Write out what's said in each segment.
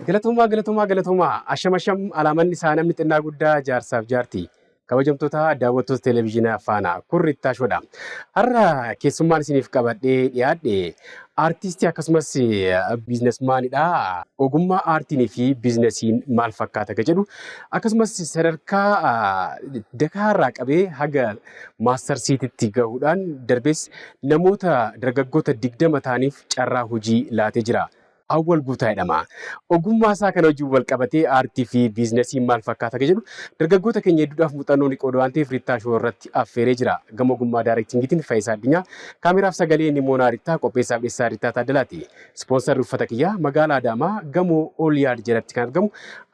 Galatoomaa, galatoomaa, galatoomaa. Asham, asham, alaamanni isaa namni xinnaa guddaa, jaarsaaf jaartii. Kabajamtoota daawwattoota televezyiinaa Faanaa, kun Rittaa Shoodha. Har'a keessummaan isiniif qabadhee dhiyaadhe aartistii akkasumas businessmanidha. Ogummaa aartiinii fi biizinasiin maal fakkaata ka jedhu, akkasumas sadarkaa dakaarraa qabee haga maastarsiititti gahuudhaan darbees namoota dargaggoota 20 ta'aniif carraa hojii laatee jira. Awwal Guutaa jedhama. Ogummaa isaa kana wajjin wal qabatee aartii fi biizinasiin maal fakkaata kan jedhu dargaggoota keenya hedduudhaaf muuxannoo ni qooda waan ta'eef Rittaa Shoo irratti affeeree jira. Gama ogummaa directingiitiin Faayisaa Addunyaa, kaameraaf sagalee Nimoonaa Rittaa, qopheessaaf dhiyeessaa Rittaa Taaddalaati. Ispoonsarri uffata kiyyaa magaalaa Adaamaa gamoo Ooliyaad jalatti kan argamu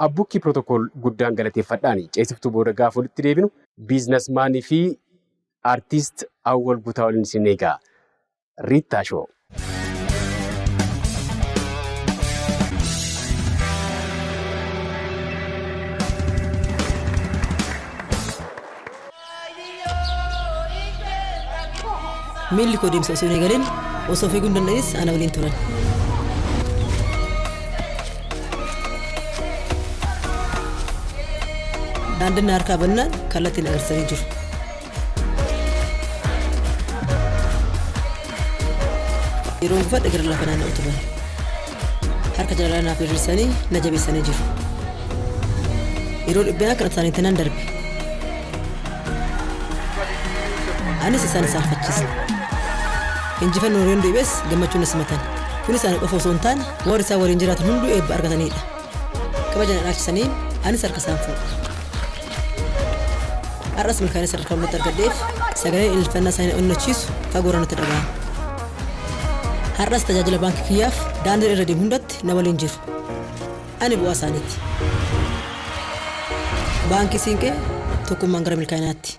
Abbukkii Pirootokool guddaan galateeffadhaani. Ceesiftuu booda gaafa walitti deebinu businessmanii fi aartist Awwal Guutaa waliin isin eega. Rittaa Show. Miilli koo deemsa osoo hin eegalin, osoo fiiguu hin danda'is ana waliin turan. Daandiin na harkaa bannaan kallattiin agarsiisanii jiru. Yeroon gufadhe gara lafa naanna'u turan. Harka jaalalaa naaf diriirsanii na jabeessanii jiru. Yeroo dhibbanaa kan isaaniitti nan darbe. Anis isaan saalfachiise. Injifannoo yeroo deebi'es gammachuun na simatan. Kunis ana qofa osoo hin taane warri isaan waliin jiraatan hunduu eebba argatanidha. Kabaja na dhaalchisaniin anis harka isaan fuudha. Har'as milkaa'ina sadarkaa hundatti argadheef sagaleen ililfannaa isaanii onnachiisu fagoo irraa natti dhaga'ama. Har'as tajaajila baankii kiyyaaf daandii irra deemu hundatti na waliin jiru. Ani bu'aa isaaniiti. Baankii Siinqee, tokkummaan gara milkaa'inaatti.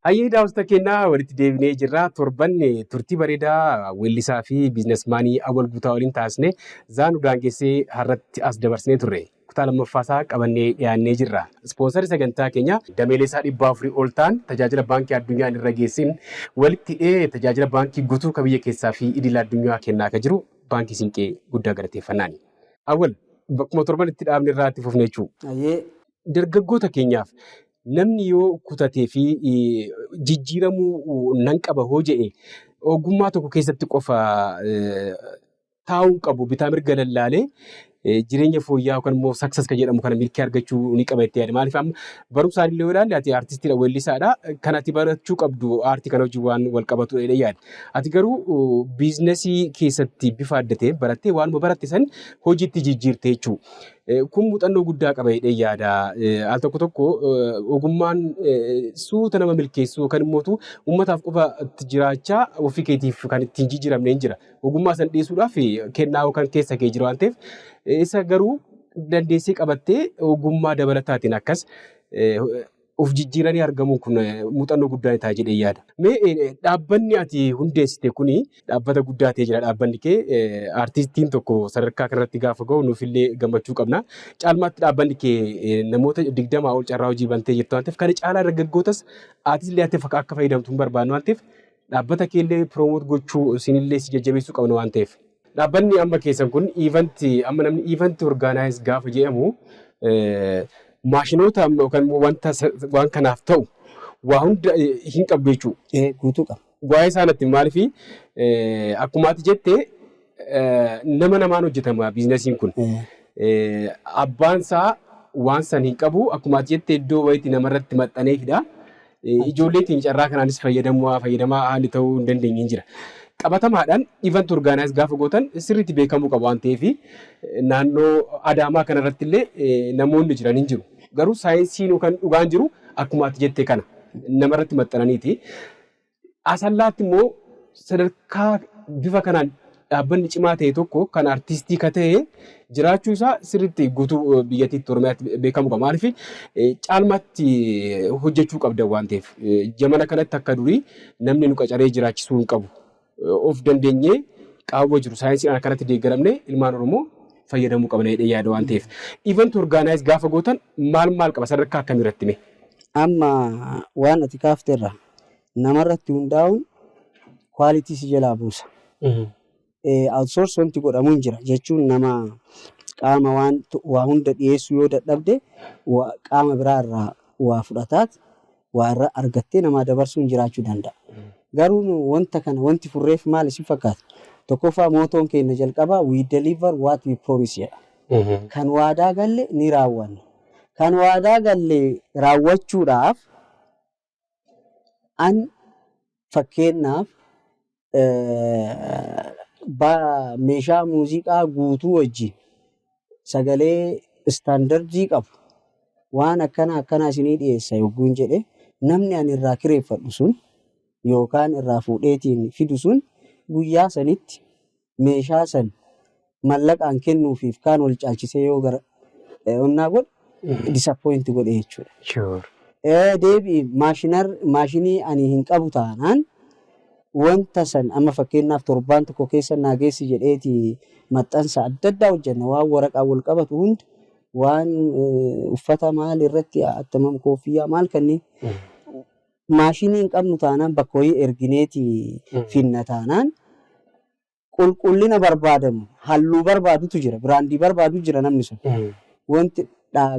Hayyee, daawwattoota keenyaa, walitti deebinee jirra. Torban turtii bareedaa weellisaa fi businessmanii Awwal Guutaa waliin taasisnee zaanuu daangessee har'atti as dabarsinee turre. Kutaa lammaffaa isaa qabannee dhiyaannee jirra. Ispoonsarri sagantaa keenyaa dameelee isaa 400 ol ta'an tajaajila baankii addunyaan irra geessin walitti hidhee tajaajila baankii guutuu kan biyya keessaa fi idil addunyaa kennaa kan jiru Baankii Siinqee guddaa galateeffannaani. Awwal, bakkuma torban itti dhaabne irraa itti fufne jechuudha. Hayyee. Dargaggoota keenyaaf, namni yoo kutatee fi jijjiiramuu nan qaba hoo jedhe, ogummaa tokko keessatti qofa taa'uu qabu, bitaa mirga lallaalee jireenya fooyya'aa yookaan immoo success kan jedhamu kana milkii argachuu ni qaba itti yaada. Maaliif, amma barumsaan illee yoo ilaalle, ati aartistiidha, weellisaadha. Kan ati barachuu qabdu aartii kana wajjin waan wal qabatudha jedhee yaada. Ati garuu biizinasii keessatti bifa adda ta'een barattee waanuma baratte san hojiitti jijjiirte jechuudha. Kun muuxannoo guddaa qaba jedhee yaada. Al tokko tokko ogummaan suuta nama milkeessu yookaan immoo uummataaf qofa jiraachaa ofii keetiif kan ittiin jijjiiramne hin jira. Ogummaa san dhiisuudhaaf kennaa yookaan keessa kee jira waan ta'eef, isa garuu dandeessee qabattee ogummaa dabalataatiin akkas of jijjiiranii argamuun kun muuxannoo guddaa ta'a jedhee yaada. Mee dhaabbanni ati hundeessite kuni dhaabbata guddaa ta'ee jira dhaabbanni kee. Aartistiin tokko sadarkaa kanarratti gaafa gahu nuufillee gammachuu qabna. Caalmaatti dhaabbanni kee namoota 20 ol carraa hojii bantee jirtu waan ta'eef, kana caalaa dargaggootas atis illee ati akka fayyadamtu hin barbaannu waan ta'eef, dhaabbata kee illee promote gochuu isinillee si jajjabeessuu qabna waan ta'eef. Dhaabbanni amma keessan kun event, amma namni event organize gaafa jedhamu maashinoota yookaan wanta waan kanaaf ta'u waa hunda hin qabdu jechuudha. Ee, guutuu qaba. Waa'ee isaa natti, maaliif, akkuma ati jette nama namaan hojjetama biizinasiin kun. Abbaan isaa waan san hin qabu, akkuma ati jette iddoo wayiitti namarratti maxxanee fida. Ijoolleetiin carraa kanaanis fayyadamaa haalli ta'uu hin dandeenye hin jira. Qabatamaadhaan event organize gaafa gootan sirriitti beekamuu qaba waan ta'eef, naannoo Adaamaa kanarratti illee namoonni jiran hin jiru. Garuu saayinsiin yookaan dhugaan jiru akkuma ati jette kana namarratti maxxananiiti. Asallaatti immoo sadarkaa bifa kanaan dhaabbanni cimaa ta'e tokko kan artistii ka ta'e jiraachuu isaa sirriitti guutuu biyyattiitti, Oromiyaatti beekamu qaba. Maaliif, caalmaatti hojjechuu qabda waan ta'eef, jamana kanatti akka durii namni nu qacaree jiraachisuu hin qabu. Of dandeenyee qaawwa jiru saayinsiidhaan akkanatti deeggaramne ilmaan Oromoo fayyadamuu qabna jedhee yaada waan ta'eef. Event organize gaafa gootan maal maal qaba, sadarkaa akkamii irratti mee? Amma waan ati kaafterra namarratti hundaa'uun quality si jalaa buusa. Outsource wanti godhamu hin jira jechuun nama qaama waan waa hunda dhiyeessuu yoo dadhabde, qaama biraa irraa waa fudhataat waa irra argattee namaa dabarsuun jiraachuu danda'a. Garuu nu wanta kana wanti furreef maal isin fakkaata? Tokkoffaa, mottoon keenya jalqabaa "We deliver what we promise" jedha. Kan waadaa galle ni raawwanna. Kan waadaa galle raawwachuudhaaf an fakkeenyaaf meeshaa muuziqaa guutuu wajjin sagalee standardii qabu waan akkana akkanaa isinii dhiyeessa yogguun jedhe, namni ani irraa kireeffadhu sun yookaan irraa fuudheetiin fidu sun guyyaa sanitti meeshaa san mallaqaan kennuufiif kaan wal caalchisee yoo gara onnaa godhe, disappoint godhe jechuudha. Deebi'i, maashinii ani hin qabu taanaan, wanta san amma fakkeenyaaf torbaan tokko keessa naa geessi jedheeti maxxansa adda addaa hojjenna, waan waraqaa wal qabatu hunda, waan uffata maal irratti attamam, kooffiyyaa maal kanneen, maashinii hin qabnu taanaan, bakka wayii ergineeti finna taanaan, qulqullina barbaadamu, halluu barbaadutu jira, brandii barbaadu jira namni sun. Wanti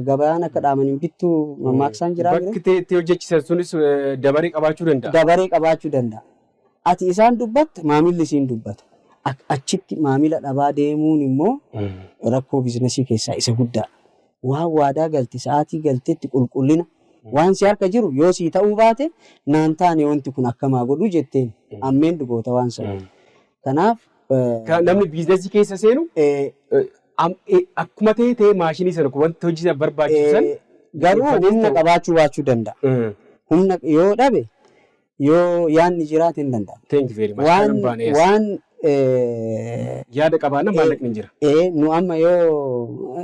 gabayaan akka dhaamaniin bittuu mammaaksaan jiraa jira. Bakki itti hojjechiisan sunis dabaree qabaachuu danda'a. Dabaree qabaachuu danda'a. Ati isaan dubbatta, maamilli isiin dubbata. Achitti maamila dhabaa deemuun immoo rakkoo businessii keessaa isa guddaadha. Waan waadaa galte sa'aatii galtetti qulqullina waan si harka jiru yoo sii ta'uu baate, naan taane, wanti kun akkamaa godhu jetteen ammeen dhugoota waan sana. Kanaaf Namni businessii keessa seenu akkuma ta'e ta'e maashinii sana wanti hojii barbaachisan. Garuu humna qabaachuu baachuu danda'a. Humna yoo dhabe, yoo yaadni jiraate hin danda'a. Thank you very much. Waan Yaada qabaanna maallaqni hin jira. Nu amma yoo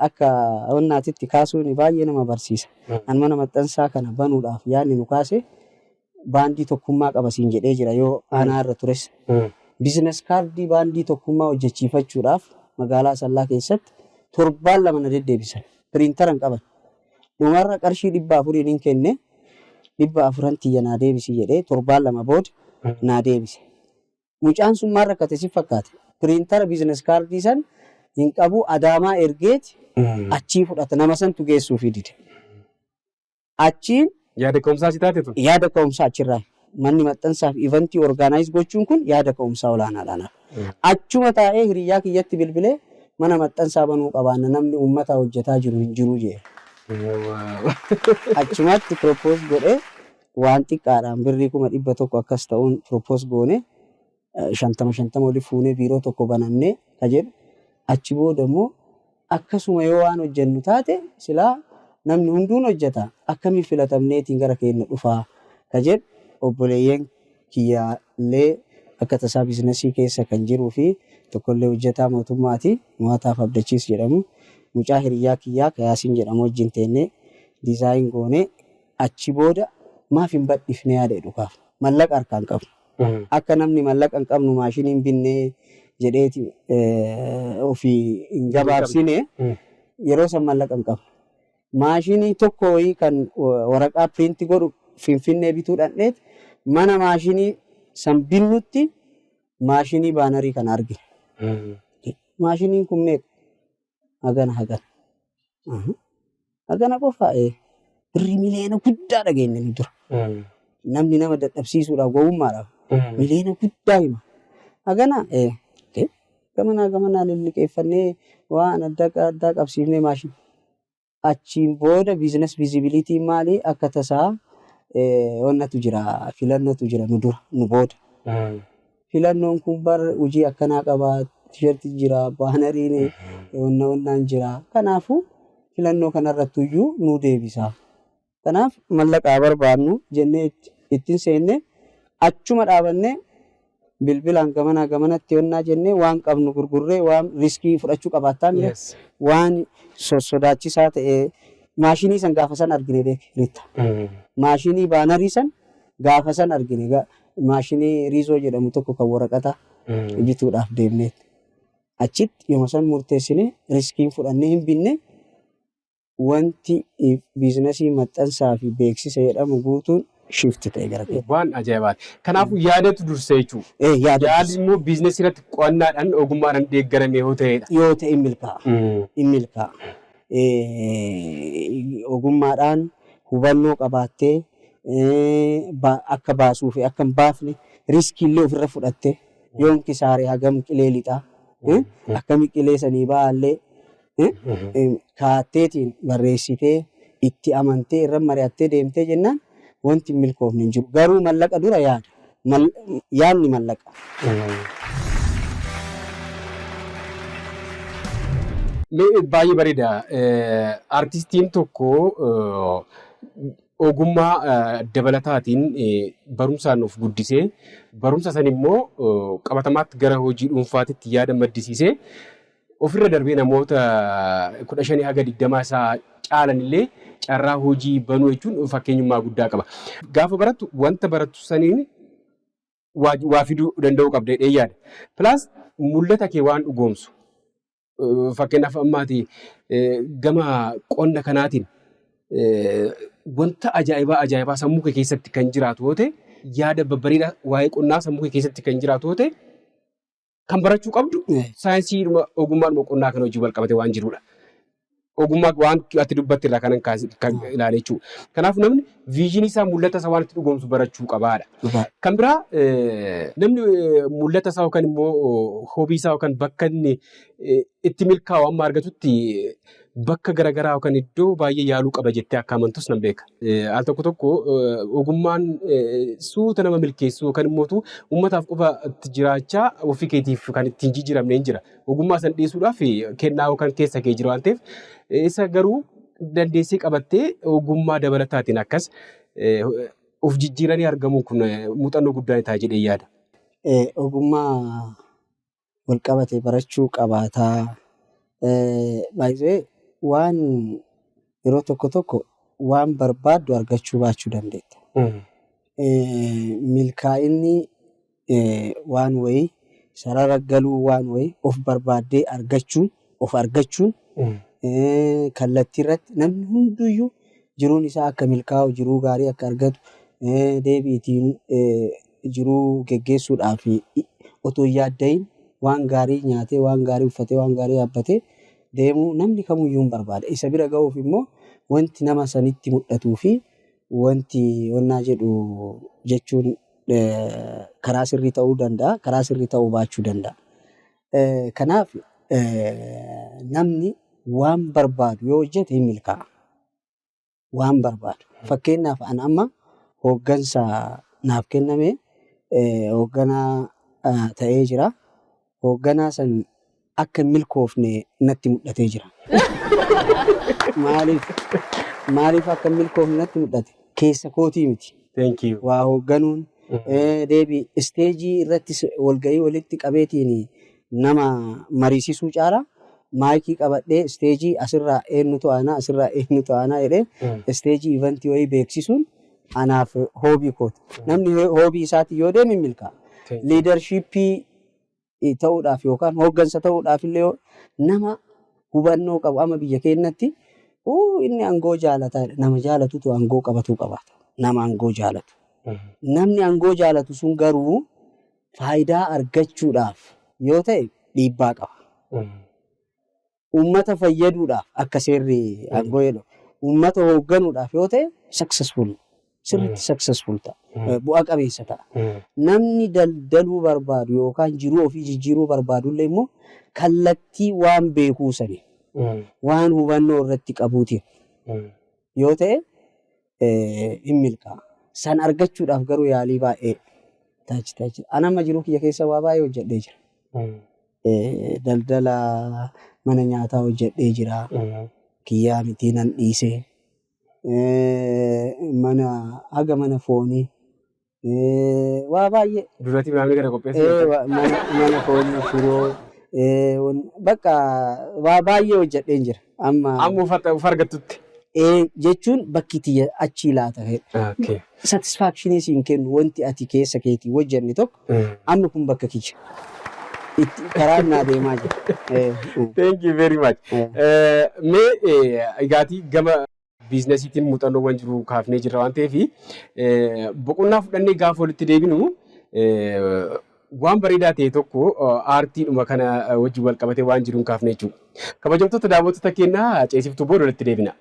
akka onnaatitti kaasuun baay'ee nama barsiisa. An mana maxxansaa kana banuudhaaf yaadni nu kaase baandii Tokkummaa qaba siin jedhee jira yoo aanaa irra tures. Business cardii baandii Tokkummaa hojjechiifachuudhaaf magaalaa Asallaa keessatti torbaan 2 na deddeebisan. Piriintara hin qaban. Dhumarra qarshii 400 hin kenne, 400 tiyya naa deebisi jedhee torbaan 2 booda naa deebise. Mucaan sun maal rakkate si fakkaate? Piriintara business cardii san hin qabu, Adaamaa ergeeti achii fudhata, nama santu geessuufii dide. Achiin Yaada ka'umsaa si taate tun. Yaada ka'umsaa achirraa manni maxxansaa fi eventii organize gochuun kun yaada ka'umsaa olaanaadha. Achuma taa'ee hiriyyaa kiyyatti bilbilee, mana maxxansaa banuu qabaanna, namni uummata hojjetaa jiru hin jiru jee. Achumatti propose godhee, waan xiqqaadhaan birrii 100,000 akkas ta'uun propose goone, 50 50 oli fuunee biiroo tokko banannee ka jedhu. Achi booda immoo akkasuma yoo waan hojjennu taate, silaa namni hunduun hojjeta, akkamiin filatamneetiin gara keenya dhufaa ka jedhu, obboleeyyan kiyyaallee akka tasaa businessii keessa kan jiruu fi tokkollee hojjetaa mootummaati, Mo'ataaf Abdachiis jedhamu, mucaa hiriyyaa kiyyaa Kayaasiin jedhamu wajjin teennee design goonee, achi booda maaf hin badhifne yaada jedhu kaaf mallaqa harkaan qabu. Akka namni mallaqa hin qabnu maashinii hin binnee jedheeti ofii hin gabaabsine, yeroo san mallaqa hin qabu. Maashinii tokko wayii kan waraqaa print godhu Finfinnee bituu dhandheet mana maashinii san binnutti maashinii bannerii kana argine. Maashiniin kun meeqa? Hagana hagana. Hagana qofaa ee. Birrii miliyoona guddaa dhageenye nu dura. Namni nama dadhabsiisuudhaaf, gowwummaadhaaf miliyoona guddaa hima. Hagana ee. Gamanaa gamanaa lilliqeeffannee waan adda addaa qabsiifnee maashina. Achiin booda business feasibility maali, akka tasaa wannatu jira, filannootu jira nu dura nu booda. Filannoon kun bar hojii akkanaa qaba, T-shirtii jira, banneriin wanna wannaan jira. Kanaafuu filannoo kanarratti iyyuu nu deebisa. Kanaaf mallaqaa barbaannu jennee ittiin seenne, achuma dhaabannee bilbilaan gamanaa gamanatti yonnaa jennee waan qabnu gurgurree, waan riskii fudhachuu qabaattaa mire, waan sodaachisaa ta'e maashinii san gaafa san argine beek ritta. Maashinii bannerii san gaafa san argine, maashinii riizoo jedhamu tokko kan waraqata bituudhaaf deemnee achitti yooma san murteessine, riskiin fudhannee hin binne. Wanti businessii maxxansaa fi beeksisa jedhamu guutuun Shift ta'e gara keenya. Waan ajaa'ibaati. Kanaafuu yaadatu dursa jechuudha. Yaada Yaadni immoo biizinasii irratti qo'annaadhaan, ogummaadhaan deeggarame yoo ta'edha. Yoo ta'e in milkaa'a. In milkaa'a. Ogummaadhaan hubannoo qabaattee, akka baasuu fi akka hin baafne risk illee ofirra fudhattee, yoon kisaare hagam qilee lixaa, akkami qilee sanii ba'aallee kaatteetiin barreessitee, itti amantee, irra mari'attee deemtee jennaan wanti hin milkoofne hin jiru. Garuu mallaqa dura yaada. Yaadni mallaqa. Mee baay'ee bareeda. Artistiin tokko ogummaa dabalataatiin barumsaan of guddisee, barumsa san immoo qabatamaatti gara hojii dhuunfaatitti yaada maddisiisee, ofirra darbee namoota 15 haga 20 isaa caalan illee carraa hojii banuu jechuun fakkeenyummaa guddaa qaba. Gaafa barattu wanta barattu saniin waa fiduu danda'uu qabda jedhee yaada. Plus mul'ata kee waan dhugoomsu. Fakkeenyaaf ammaati gama qonna kanaatiin wanta ajaa'ibaa ajaa'ibaa sammuu kee keessatti kan jiraatu yoo ta'e, yaada babbareedaa waa'ee qonnaa sammuu kee keessatti kan jiraatu yoo ta'e, kan barachuu qabdu saayinsii ogummaadhuma qonnaa kana hojii wal qabate waan jirudha. Ogummaa waan ati dubbatte irraa kanan kan ilaale jechuudha. Kanaaf namni vision isaa, mul'ata isaa waan itti dhugoomsu barachuu qabaadha. Kan biraa, namni mul'ata isaa yookaan immoo hobby isaa yookaan bakka inni itti milkaa'u amma argatutti bakka garaagaraa yookaan iddoo baay'ee yaaluu qaba jettee akka amantus nan beeka. Al tokko tokko ogummaan suuta nama milkeessu yookaan immoo uummataaf qofa itti jiraachaa ofii keetiif kan ittiin jijjiiramne hin jira. Ogummaa san dhiisuudhaaf kennaa yookaan keessa kee jira waan ta'eef, isa garuu dandeessee qabattee ogummaa dabalataatiin akkas of jijjiiranii argamuun kun muuxannoo guddaa ta'a jedhee yaada. Ogummaa wal qabate barachuu qabaataa. Baay'ee waan yeroo tokko tokko waan barbaaddu argachuu baachuu dandeetta. Milkaa'inni waan wayii, sarara galuu waan wayii, of barbaaddee argachuun, of argachuun, kallattii irratti namni hunduyyuu jiruun isaa akka milkaa'u, jiruu gaarii akka argatu, deebiitiin jiruu geggeessuudhaaf otoo hin yaaddayin waan gaarii nyaatee, waan gaarii uffatee, waan gaarii yaabbatee deemuu namni kamuyyuu hin barbaada. Isa bira ga'uuf immoo wanti nama sanitti mul'atuu fi wanti onnaa jedhu jechuun karaa sirrii ta'uu danda'a, karaa sirrii ta'uu baachuu danda'a. Kanaaf namni waan barbaadu yoo hojjete hin milkaa'a. Waan barbaadu. Fakkeenyaaf ani amma hooggansa naaf kenname, hoogganaa ta'ee jira. Hoogganaa san akka hin milkoofne natti mul'atee jira. Maaliif? Maaliif akka hin milkoofne natti mul'ate? Keessa kootii miti. Thank you. Waa hoogganuun deebii stage irratti walgahii walitti qabeetiin nama mariisisuu caalaa, maayikii qabadhee stage asirraa eenyutu aanaa, asirraa eenyutu aanaa jedhee stage event wayii beeksisuun anaaf hobby kooti. Namni hobby isaatiin yoo deeme hin milkaa'a. Leadership ta'uudhaaf yookaan hooggansa ta'uudhaaf illee nama hubannoo qabu. Amma biyya keenyatti inni aangoo jaalataa, nama jaalatutu aangoo qabatuu qabaata. Nama aangoo jaalatu. Namni aangoo jaalatu sun garuu faayidaa argachuudhaaf yoo ta'e dhiibbaa qaba. Uummata fayyaduudhaaf, akka seerri aangoo jedhu, uummata hoogganuudhaaf yoo ta'e successful, sirriitti successful ta'a. Bu'a qabeessa ta'a. Namni daldaluu barbaadu yookaan jiruu ofii jijjiiruu barbaadullee immoo kallattii waan beekuu sani, waan hubannoo irratti qabuutiin yoo ta'e hin milkaa'a. San argachuudhaaf garuu yaalii baay'ee taachisa. Ani amma jiruu kiyya keessa waa baay'ee hojjedhee jira. Daldala mana nyaataa hojjedhee jira. Kiyyaa miti, nan dhiisee. Mana haga mana foonii waa baay'ee. Duratti maamila kana qopheessuu. Mana foonii, shiroo, bakka waa baay'ee hojjedheen jira. Amma Amma uffata of argattutti. Jechuun bakki tiyya achii laata. Satisfaction siin kennu wanti ati keessa keetii hojjenne tokko amma kun bakka kiyya. Itti karaan naa deemaa jira. Thank you very much. Mee egaatii gama Biizinasiitiin muuxannoowwan jiru kaafnee jirra waan ta'eef boqonnaa fudhannee gaafa walitti deebinu waan bareedaa ta'e tokko aartiidhuma kana wajjin wal qabatee waan jiruun kaafne jechuudha. Kabajamtoota daawwattoota keenyaa, ceesiftuu booda walitti deebina.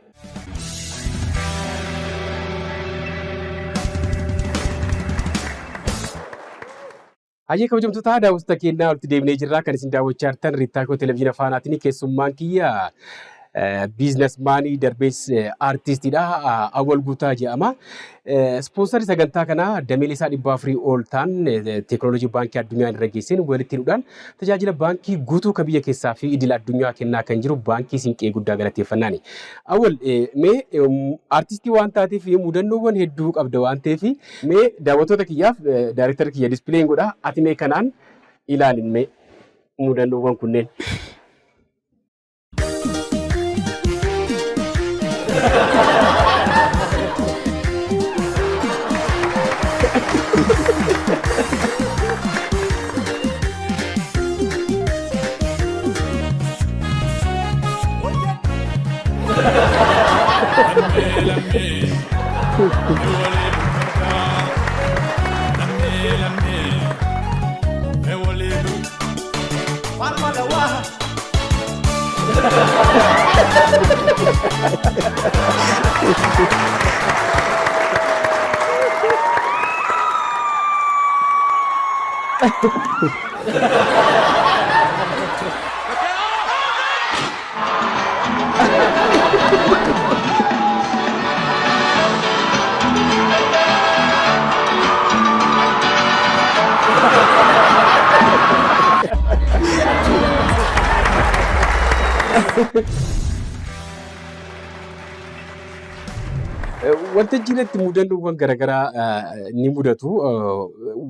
Hayyee, kabajamtoota daawwattoota keenyaa, walitti deebinee jirra. Kan isin daawwachaa jirtan Riittaakoo Televezyiina Faanaatiin. Keessummaan kiyya businessmanii darbees aartistiidha. Awwal Guutaa jedhama. Ispoonsarri sagantaa kanaa dameelee isaa 400 ol ta'an teekinooloojii baankii addunyaa irra geesseen walitti hidhuudhaan tajaajila baankii guutuu kan biyya keessaa fi idil addunyaa kennaa kan jiru Baankii Siinqee guddaa galateeffannaani. Awwal, mee aartistii waan taateef mudannoowwan hedduu qabda waan ta'eef, mee daawwattoota kiyyaaf daayirektara kiyya displayn godha, ati mee kanaan ilaalin mee mudannoowwan kunneen. Waltajjii irratti mudannoowwan garaagaraa ni mudatu.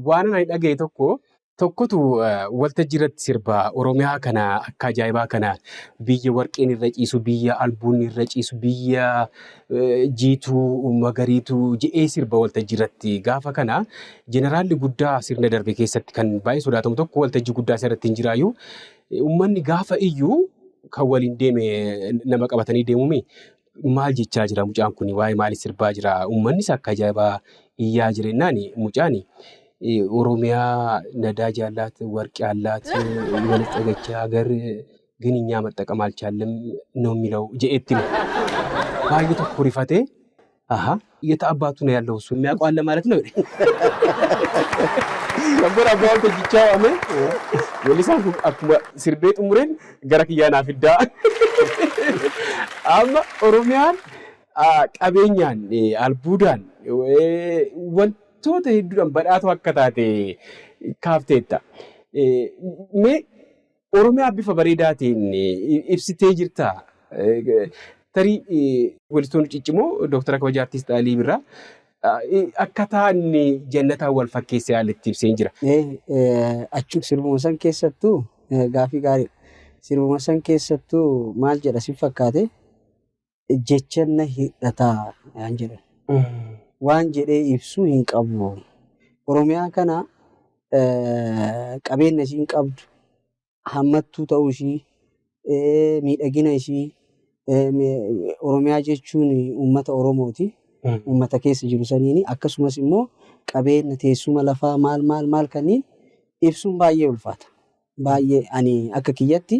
Waan ani dhagaye tokko tokkotu waltajjii irratti sirba Oromiyaa kana akka ajaa'ibaa kana, biyya warqeen irra ciisu, biyya albuunni irra ciisu, biyya jiituu magariituu jedhee sirba waltajjii irratti. Gaafa kana jeneraalli guddaa sirna darbe keessatti kan baay'ee sodaatamu tokko waltajjii guddaa irratti hin jiraayu. Uummanni gaafa iyyuu kan waliin deeme nama qabatanii deemumi. Maal jechaa jira mucaan kun, waa'ee maalii sirbaa jira? Uummannis akka ajaa'ibaa iyyaa jira jennaan, mucaan "ኦሮሚያ ነዳጅ አላት፣ ወርቅ ያላት የበለጸገች ሀገር ግን እኛ መጠቀም አልቻልንም ነው የሚለው" jedheetti hime. Baay'ee tokko rifatee, "አሀ የት አባቱ ነው ያለው? እሱ የሚያውቀው አለ ማለት ነው" jedhe. Kan booda abbaa waltajjichaa waamee, "Weellisaan kun akkuma sirbee xumureen gara kiyyaa naaf fiddaa." Amma Oromiyaan qabeenyaan, albuudaan, wantoota hedduudhaan badhaatoo akka taate kaafteetta. Mee Oromiyaa bifa bareedaa ta'een ibsitee jirtaa? Tarii weellistoonni ciccimoo Dooktara Kabajaa Artiist Alii Birraa akkataa inni jannataan wal fakkeessee haala itti ibsee jira. Achuma sirbuma san keessattuu gaafii gaariidha. Sirbuma san keessattuu maal jedha si fakkaate? Jecha na hir'ataa waan jedhan. Waan jedhee ibsuu hin qabu. Oromiyaa kana qabeenya ishiin qabdu, hammattuu ta'uu ishii, miidhagina ishii, Oromiyaa jechuun uummata Oromooti. Uummata keessa jiru saniini akkasumas immoo qabeenya teessuma lafaa maal maal maal kanneen ibsuun baay'ee ulfaata. Baay'ee ani akka kiyyatti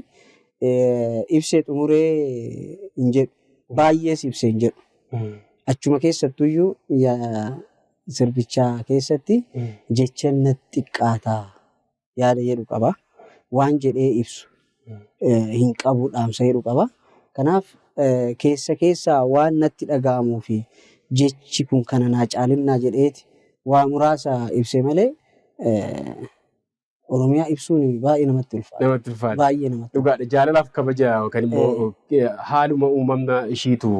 ibsee xumuree hin jedhu. Baay'ees ibsee hin jedhu. Achuma keessattuyyuu sirbichaa keessatti jecha natti xiqqaataa yaada jedhu qaba. Waan jedhee ibsu hin qabu dhaamsa jedhu qaba. Kanaaf keessa keessaa waan natti dhaga'amuu fi jechi kun kana naa caalinnaa jedheeti waa muraasa ibse malee Oromiyaa ibsuun baay'ee namatti ulfaata. Namatti ulfaata. Baay'ee namatti. Dhugaadha. Jaalalaaf kabaja yookaan immoo haaluma uumamna ishiitu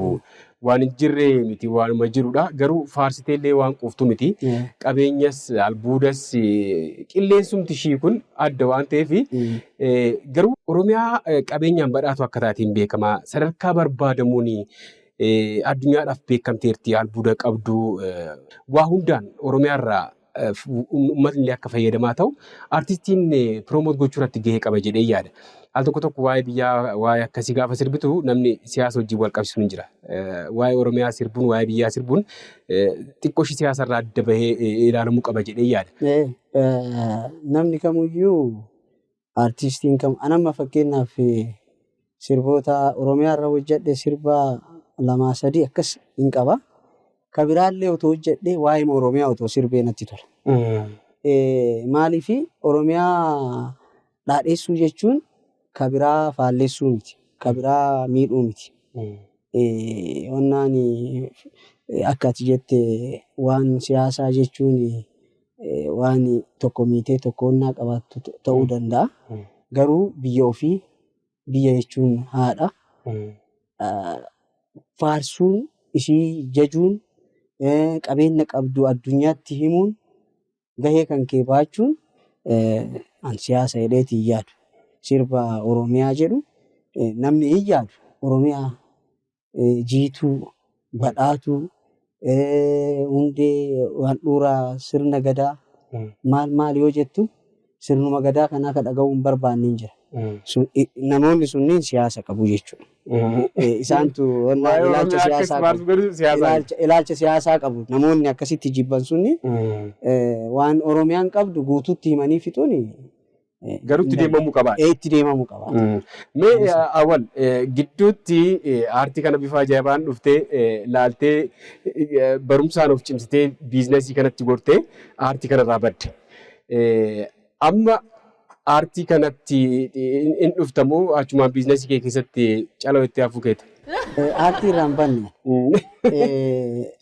waan hin jirre miti, waanuma jirudha. Garuu faarsiteellee waan quuftu miti. Qabeenyas, albuudas, qilleensumti ishii kun adda waan ta'eef, garuu Oromiyaa qabeenyaan badhaatu akka taateen beekama. Sadarkaa barbaadamuun addunyaadhaaf beekamteerti. Albuuda qabdu, waa hundaan Oromiyaarraa Uummatni illee akka fayyadamaa ta'u artistiin promote gochuu irratti gahee qaba jedhee yaada. Al tokko tokko waa'ee biyyaa, waa'ee akkasii gaafa sirbitu namni siyaasa wajjin wal qabsiisuun hin jira. Waa'ee Oromiyaa sirbuun, waa'ee biyyaa sirbuun xiqqoo ishee siyaasa irraa adda bahee ilaalamuu qaba jedhee yaada. Namni kamiyyuu, artistiin kam, anamma fakkeenyaaf sirboota Oromiyaa irra hojjedhe sirba lamaa sadii akkas hin qaba. Ka biraallee otoo hojjedhe waa'ee Oromiyaa otoo sirbee natti tola. Maaliifi Oromiyaa dhaadheessuu jechuun ka biraa faallessuu miti. Ka biraa miidhuu miti. Wannaan akka ati jette waan siyaasaa jechuun waan tokko miitee tokko onnaa qabaattu ta'uu danda'a. Garuu biyya ofii, biyya jechuun haadha. Faarsuun, ishii jajuun, qabeenya qabdu addunyaatti himuun, gahee kan kee baachuun an siyaasa jedheeti hin yaadu. Sirba Oromiyaa jedhu namni hin yaadu. Oromiyaa jiituu, badhaatuu, hundee handhuura sirna gadaa maal maal yoo jettu sirnuma gadaa kanaa ka dhaga'uu hin barbaanne hin jira. Namoonni sunniin siyaasa qabu jechuudha. Isaantu ilaalcha siyaasaa qabu. Ilaalcha siyaasaa qabu. Namoonni akkasitti jibban sunni waan Oromiyaan qabdu guutuutti himanii fixuun Garuu itti deemamuu qaba. Itti deemamuu qaba. Mee Awwal, gidduutti aartii kana bifa ajaa'ibaan dhuftee laaltee, barumsaan of cimsitee, biizinasii kanatti gortee aartii kanarraa badde. Amma aartii kanatti hin dhuftamoo achumaan biizinasii kee keessatti caloo itti hafuu keeta? Aartii irraa hin banne.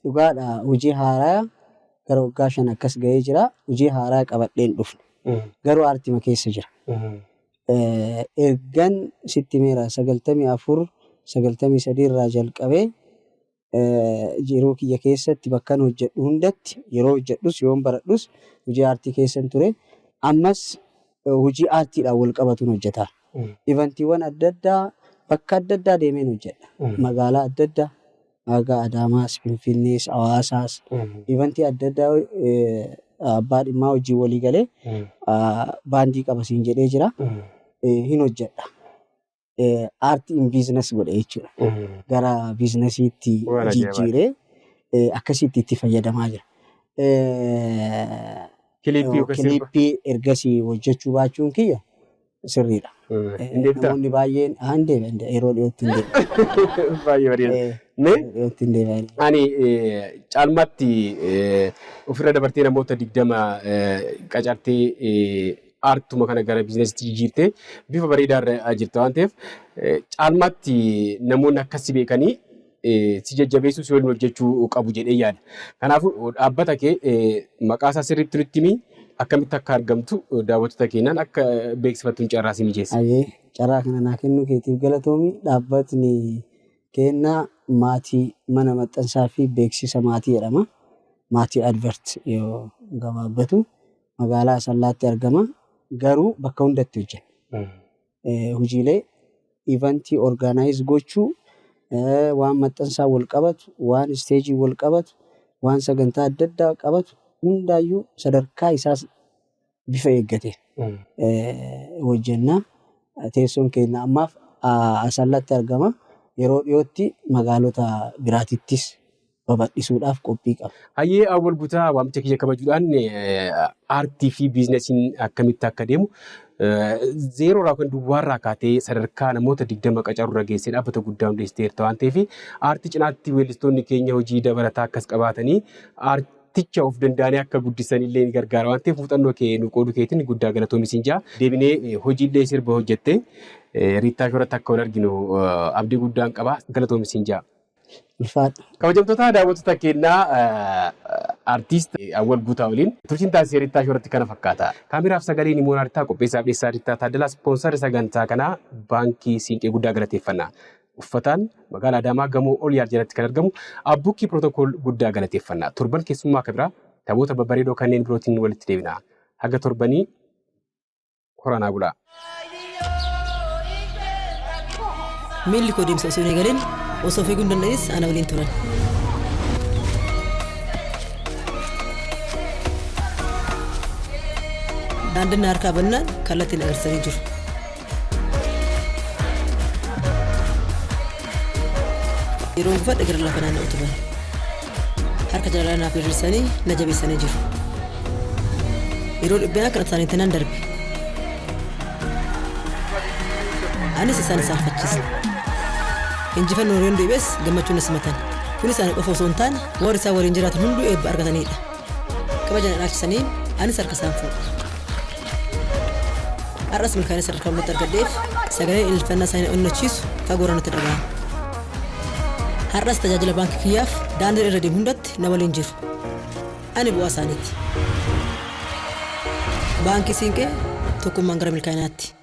Dhugaadha, hojii haaraa gara waggaa 5 akkas gahee jira. Hojii haaraa qabadhee hin dhufne. Garuu aartima keessa jira. Ergan sitti meera 94, 93 irraa jalqabee jiruu kiyya keessatti bakkan hojjedhu hundatti, yeroo hojjedhus yoon baradhus hojii aartii keessan ture. Ammas hojii aartiidhaan wal qabatuun hojjeta. Eventiiwwan adda addaa bakka adda addaa deemeen hojjedha. Magaalaa adda addaa haga Adaamaas, Finfinnees, Hawaasaas eventii adda addaa abbaa dhimmaa wajjin walii galee, baandii qaba siin jedhee jira. Hin hojjedha. Aartiin business godhe jechuudha. Gara biizinasiitti Waan ajaa'ibaati. jijjiiree akkasitti itti fayyadamaa jira. Kiliippii yookaan sirba. Kiliippii ergasii hojjechuu baachuun kiyya sirriidha. Hin deebitaa? Namoonni baay'een hin deebi'a, yeroo dhiyootti hin deebi'a. Baay'ee bareeda. Mee Yeroo dhiyootti hin deebi'a. ani caalmaatti ofirra dabartee namoota 20 qacartee, aartuma kana gara biizinasiitti jijjiirtee bifa bareedaa irra jirta waan ta'eef, caalmaatti namoonni akkas si beekanii si jajjabeessuu, si waliin hojjechuu qabu jedhee yaada. Kanaafuu dhaabbata kee maqaa isaa sirriitti nutti himi, akkamitti akka argamtu daawwattoota keenyaan akka beeksifattuun carraa si mijeessa. Ayyee, carraa kana naa kennuu keetiif galatoomi. Dhaabbatni keenna Maatii Mana Maxxansaa fi Beeksisa Maatii jedhama. Maatii Advert yoo gabaabbatu magaalaa Asallaatti argama. Garuu bakka hundatti hojjenna. Hojiilee eventii organize gochuu, waan maxxansaa wal qabatu, waan isteejii wal qabatu, waan sagantaa adda addaa qabatu hundaayyuu sadarkaa isaas bifa eeggateen hojjenna. Teessoon keenya ammaaf Asallatti argama. Yeroo dhiyootti magaalota biraatittis babal'isuudhaaf qophii qaba. Hayyee Awwal Guutaa, waamicha kiyya kabajuudhaan aartii fi biizinasiin akkamitti akka deemu, zeeroo irraa yookaan duwwaarraa kaatee sadarkaa namoota 20 qacaruu irra geessee dhaabbata guddaa hundeessiteerta waan ta'eef, aartii cinaatti weellistoonni keenya hojii dabalataa akkas qabaatanii aarticha of danda'anii akka guddisan illee ni gargaara waan ta'eef, muuxannoo kee nu qooduu keetiin guddaa galatoomi siin jaa. Deebinee hojiillee sirba hojjettee Riittaa Shoorratti akka wal arginu abdii guddaan qaba. Galatoomi siin jaa. Ulfaadha. Kabajamtoota daawwattoota keenyaa, artiist Awwal Guutaa waliin turtiin taasisee Riittaa Shoorratti kana fakkaata. Kaameraaf sagalee Nimoon Artaa, qopheessaaf dhiyeessaa Riittaa Taaddalaa, ispoonsarri sagantaa kanaa Baankii Siinqee guddaa galateeffanna. Uffataan magaalaa Adaamaa gamoo ol yaad jalatti kan argamu Abbukkii Pirootokool guddaa galateeffanna. Torban keessummaa akka biraa taphoota babbareedoo kanneen birootiin walitti deebina. Haga torbanii horanaa bulaa. Miilli koo deemsa osoo hin eegalin, osoo fiiguu hin danda'is ana waliin turan. Daandiin na harkaa bannaan kallattiin agarsiisanii jiru. Yeroon gufadhe gara lafa naanna'u turan. Harka jaalalaa naaf diriirsanii na jabeessanii jiru. Yeroo dhibbanaa kana isaaniitti nan darbe. Anis isaan saalfachiise. Injifannoo yoon deebi'es gammachuun na simatan. Kun isaanii qofa osoo hin taane warri isaan waliin jiraatan hunduu eebba argatanidha. Kabaja na dhaalchisaniin anis harka isaan fuudha. Har'as milkaa'ina sadarkaa olatti argadheef sagaleen ililfannaa isaanii onnachiisu fagoo irraa natti dhaga'ama. Har'as tajaajila baankii kiyyaaf daandii irra deemu hundatti na waliin jiru. Ani bu'aa isaaniiti. Baankii Siinqee, tokkummaan gara milkaa'inaatti.